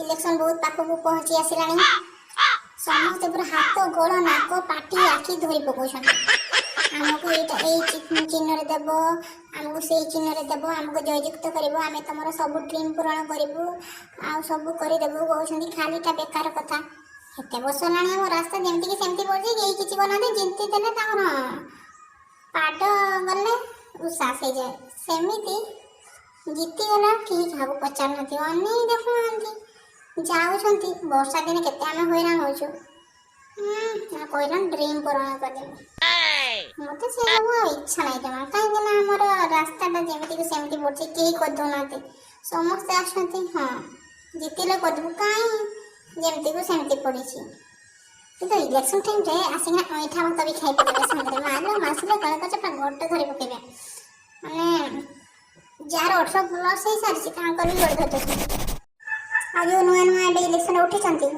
Election ବହୁତ ପାଖକୁ ପହଞ୍ଚି ଆସିଲାଣି। ସମସ୍ତେ ପୁରା ହାତ, ଗୋଡ଼, ନାକ, ପାଟି, ଆଖି ଧରି ପକଉଛନ୍ତି। ଆମକୁ ଏଇଟା ଏଇ ଚିହ୍ନରେ ଦେବ, ଆମକୁ ସେଇ ଚିହ୍ନରେ ଦେବ, ଆମକୁ ଜୟଯୁକ୍ତ କରିବ, ଆମେ ତମର ସବୁ ଡ୍ରିମ୍ ପୂରଣ କରିବୁ ଆଉ ସବୁ କରିଦେବୁ କହୁଛନ୍ତି। ଖାଲିଟା ବେକାର କଥା। ଏତେ ବର୍ଷ ହେଲାଣି ଆମ ରାସ୍ତା ଯେମିତିକି ସେମିତି ପଡୁଛି। କେହି କିଛି କରୁନାହାନ୍ତି। ଜିତି ଦେଲେ ତାଙ୍କର ପାଦ ଗଲେ ଉଶ୍ୱାସ ହେଇଯାଏ। ସେମିତି ଜିତିଗଲା, କେହି କାହାକୁ ପଚାରୁନାହାନ୍ତି, ଅନେଇ ଦେଖୁନାହାନ୍ତି, ଯାଉଛନ୍ତି। ବର୍ଷା ଦିନେ କେତେ ଆମେ ହଇରାଣ ହଉଛୁ। କହିଲା ଡ୍ରିମ୍ ପୂରଣ କରିଦେବି। ମତେ ସେ ସବୁ ଆଉ ଇଚ୍ଛା ନାହିଁ ଜମା। କାହିଁକି ନା ଆମର ରାସ୍ତାଟା ଯେମିତିକି ସେମିତି ପଡୁଛି, କେହି କରିଦଉନାହାନ୍ତି। ସମସ୍ତେ ଆସୁଛନ୍ତି, ହଁ ଜିତିଲେ କରିଦେବୁ, କାହିଁ ଯେମିତିକୁ ସେମିତି ପଡ଼ିଛି। କିନ୍ତୁ ଇଲେକ୍ସନ ଟାଇମ୍ରେ ଆସିକିନା ଅଇଁଠା ଭାତ ବି ଖାଇ ପକେଇବେ ସାଙ୍ଗରେ। ମାଲୋ ମାସିଲେ କଣ କରୁଛ, ପୁରା ଗୋଡ଼ ଧରି ପକେଇବେ। ମାନେ ଯାହାର 18+ ହେଇସାରିଛି, ତାଙ୍କର ବି ଗୋଡ଼ ଧରି ଦଉଛନ୍ତି। ଆଉ ଯୋଉ ନୂଆ ନୂଆ ଏବେ ଇଲେକ୍ସନ ଉଠିଛନ୍ତି,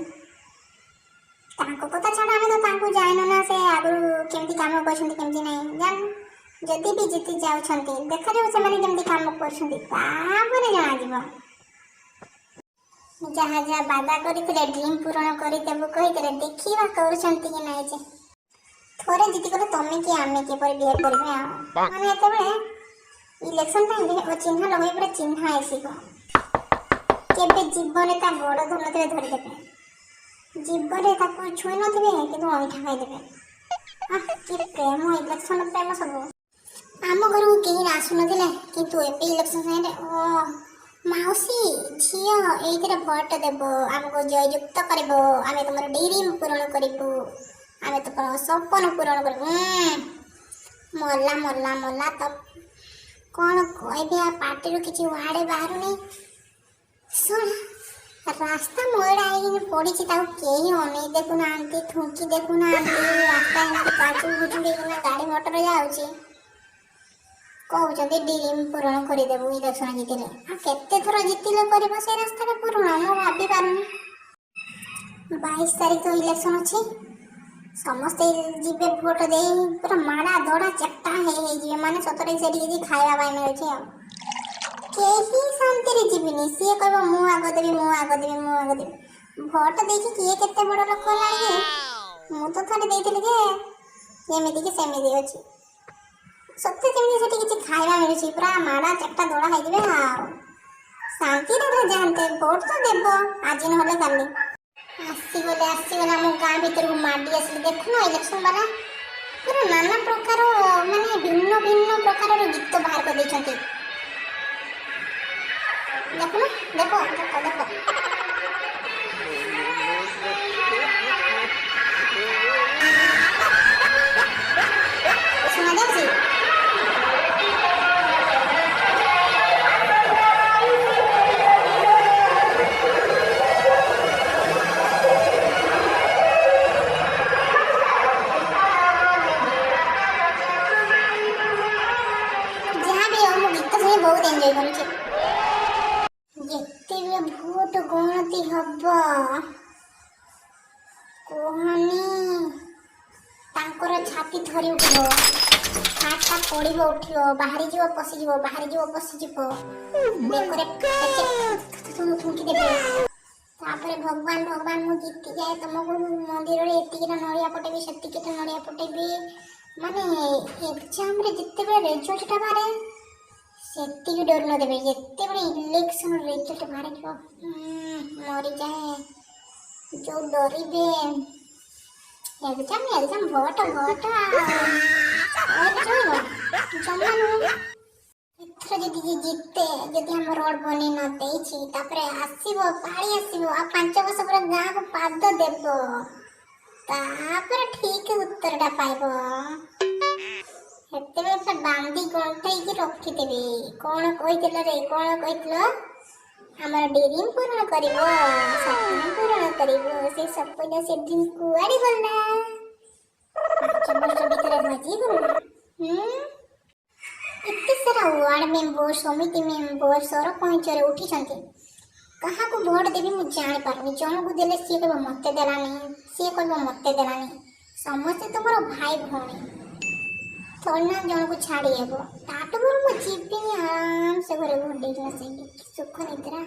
ତାଙ୍କ କଥା ଛାଡ଼। ଆମେ ତ ତାଙ୍କୁ ଜାଣିନୁ ନା, ସେ ଆଗରୁ କେମିତି କାମ କରୁଛନ୍ତି, କେମିତି ନାହିଁ ଜାଣିନୁ। ଯଦି ବି ଜିତି ଯାଉଛନ୍ତି, ଦେଖାଯାଉ ସେମାନେ କେମିତି କାମ କରୁଛନ୍ତି, ତାପରେ ଜଣାଯିବ। ଯାହା ଯାହା ବାଦା କରିଥିଲେ, ଡ୍ରିମ୍ ପୂରଣ କରିଦେବୁ କହିଥିଲେ, ଦେଖିବା କରୁଛନ୍ତି କି ନାହିଁ ଯେ। ଥରେ ଜିତିଗଲେ ତମେ କି ଆମେ କିପରି ବିହେଭ୍ କରିବେ ଆଉ ମାନେ ଏତେବେଳେ ଇଲେକ୍ସନ ଟାଇମ୍ରେ ଅଚିହ୍ନା ଲୋକ ବି ପୁରା ଚିହ୍ନା ହେଇଯିବ। କେବେ ଜୀବନରେ ତା ଗୋଡ଼ ଧରିନଥିବେ, ଧରିଦେବେ। ଜୀବନରେ ତାକୁ ଛୁଇଁ ନଥିବେ, କିନ୍ତୁ ଅଇଁଠା ଖାଇଦେବେ। ଆଃ, କି ପ୍ରେମ, ଇଲେକ୍ସନ ପ୍ରେମ ସବୁ। ଆମ ଘରକୁ କେହି ଆସୁନଥିଲେ, କିନ୍ତୁ ଏବେ ଇଲେକ୍ସନ ସାଙ୍ଗରେ ଓ ମାଉସୀ ଝିଅ, ଏଇଥିରେ ଭୋଟ ଦେବ, ଆମକୁ ଜୟଯୁକ୍ତ କରିବ, ଆମେ ତୁମର ଡ୍ରିମ୍ ପୂରଣ କରିବୁ, ଆମେ ତୁମର ସପନ ପୂରଣ କରିବୁ। ମଲା ମଲା ମଲା ତ କ'ଣ କହିବି, ଆଉ ପାଟିରୁ କିଛି ୱାର୍ଡ ବାହାରୁନି। ଶୁଣ, ରାସ୍ତା ମଇଳା ହେଇକି ପଡ଼ିଛି, ତାକୁ କେହି ଅନେଇ ଦେଖୁନାହାନ୍ତି, ଥୁଙ୍କି ଦେଖୁନାହାନ୍ତି। ରାସ୍ତା ଏମିତି କାଚୁ କୁଚୁଡ଼ି ହେଇକିନା ଗାଡ଼ି ମଟର ଯାଉଛି। କହୁଛନ୍ତି ଡ୍ରିମ୍ ପୂରଣ କରିଦେବୁ ଇଲେକ୍ସନ ଜିତିଲେ। ଆଉ କେତେ ଥର ଜିତିଲେ କରିବ ସେ ରାସ୍ତାଟା ପୂରଣ, ମୁଁ ଭାବି ପାରୁନି। 22 ତାରିଖ ଇଲେକ୍ସନ ଅଛି। ସମସ୍ତେ ଯିବେ ଭୋଟ ଦେଇ, ପୁରା ମାଡ଼ା ଦଡ଼ା ଚେପଟା ହେଇ ହେଇଯିବେ। ମାନେ ସତରେ ସେଠି କିଛି ଖାଇବା ପାଇଁ ମିଳୁଛି, ଆଉ କେହି ଶାନ୍ତିରେ ଯିବିନି। ସିଏ କହିବ ମୁଁ ଆଗ ଦେବି, ମୁଁ ଆଗ ଦେବି, ମୁଁ ଆଗ ଦେବି। ଭୋଟ ଦେଇକି କିଏ କେତେ ବଡ଼ ଲୋକ ହେଲାଣି ଯେ? ମୁଁ ତ ଥରେ ଦେଇଥିଲି ଯେ ଯେମିତିକି ସେମିତି ଅଛି। ସତେ ଯେମିତି ସେଠି କିଛି ଖାଇବା ମିଳୁଛି। ପୁରା ମାଡ଼ା ଚେପଟା ଦୋଳା ହେଇଯିବେ, ଆଉ ଶାନ୍ତିରେ ହେଲେ ଯାଆନ୍ତେ। ଭୋଟ ତ ଦେବ ଆଜି ନହେଲେ କାଲି। ଆସିଗଲେ, ଆସିଗଲେ, ଆମ ଗାଁ ଭିତରକୁ ମାଡ଼ି ଆସିଲେ। ଦେଖୁନ, ଇଲେକ୍ସନ ବାଲା ପୁରା ନାନା ପ୍ରକାର, ମାନେ ଭିନ୍ନ ଭିନ୍ନ ପ୍ରକାରର ଗୀତ ବାହାର କରିଦେଇଛନ୍ତି। ଦେଖୁନ, ଦେଖ ଦେଖ ଦେଖ। ଶୁଣାଯାଉଛି? ଯାହା ବି ହଉ, ମୁଁ ଗୀତ ଶୁଣି ବହୁତ ଏନ୍ଜୟ କରୁଛି। ଯେତେବେଳେ ଭୋଟ ଗଣତି ହବ, କୁହନି, ତାଙ୍କର ଛାତି ଥରି ଉଠିବ। ହାତଟା ପଡ଼ିବ, ଉଠିବ, ବାହାରିଯିବ, ପଶିଯିବ, ବାହାରିଯିବ, ପଶିଯିବ। ବେକରେ ଥୁଙ୍କି ଦେବେ। ତାପରେ ଭଗବାନ, ଭଗବାନ, ମୁଁ ଜିତିଯାଏ, ତମକୁ ମନ୍ଦିରରେ ଏତିକିଟା ନଡ଼ିଆ ପଟେଇବି, ସେତିକିଟା ନଡ଼ିଆ ପଟେଇବି। ମାନେ ଏକ୍ଜାମରେ ଯେତେବେଳେ ରେଜଲ୍ଟଟା ବାହାରେ ସେତିକି ଡରି ନ ଦେବେ, ଯେତେବେଳେ ଇଲେକ୍ସନ ରେଜଲ୍ଟ ବାହାରିଯିବ, ମରିଯାଏ ଯୋଉ ଡରିବେ। ଏକ୍ଜାମ ଏକ୍ଜାମ, ଭୋଟ ଭୋଟ, ଆଉ ଚଳିବ ଜମା ନୁହେଁ। ଏଥର ଯଦି ଯିଏ ଜିତେ, ଯଦି ଆମ ରୋଡ ବନେଇ ନ ଦେଇଛି, ତାପରେ ଆସିବ ପାଳି ଆସିବ, ଆଉ 5 ବର୍ଷ ପରେ ଗାଁକୁ ପାଦ ଦେବ, ତାପରେ ଠିକ ଉତ୍ତରଟା ପାଇବ। ସେତେବେଳେ ପୁରା ବାନ୍ଧି ଗଣ୍ଠେଇକି ରଖିଦେବେ। କଣ କହିଥିଲ ରେ, କଣ କହିଥିଲ? ଆମର ଡ୍ରିମ୍ ପୂରଣ କରିବ, ସ୍ୱପ୍ନ ପୂରଣ କରିବ। ସେ ସ୍ୱପ୍ନ, ସେ ଡ୍ରିମ୍ କୁଆଡ଼େ ଗଲା? 5 ବର୍ଷ ଭିତରେ ହଜିଗଲା। ଏତେ ସାରା ୱାର୍ଡ ମେମ୍ବର, ସମିତି ମେମ୍ବର, ସରପଞ୍ଚରେ ଉଠିଛନ୍ତି। କାହାକୁ ଭୋଟ ଦେବି ମୁଁ ଜାଣିପାରୁନି। ଜଣକୁ ଦେଲେ ସିଏ କହିବ ମତେ ଦେଲାନି, ସିଏ କହିବ ମତେ ଦେଲାନି। ସମସ୍ତେ ତୁମର ଭାଇ ଭଉଣୀ, ଥୋଡ଼ି ନା ଜଣକୁ ଛାଡ଼ି ହେବ। ତାଠୁ ବରଂ ମୁଁ ଯିବିନି, ଆରାମସେ ଘରେ ଘୋଡେଇକିନା ଶୋଇବି। କି ସୁଖ ନିଦ୍ରା।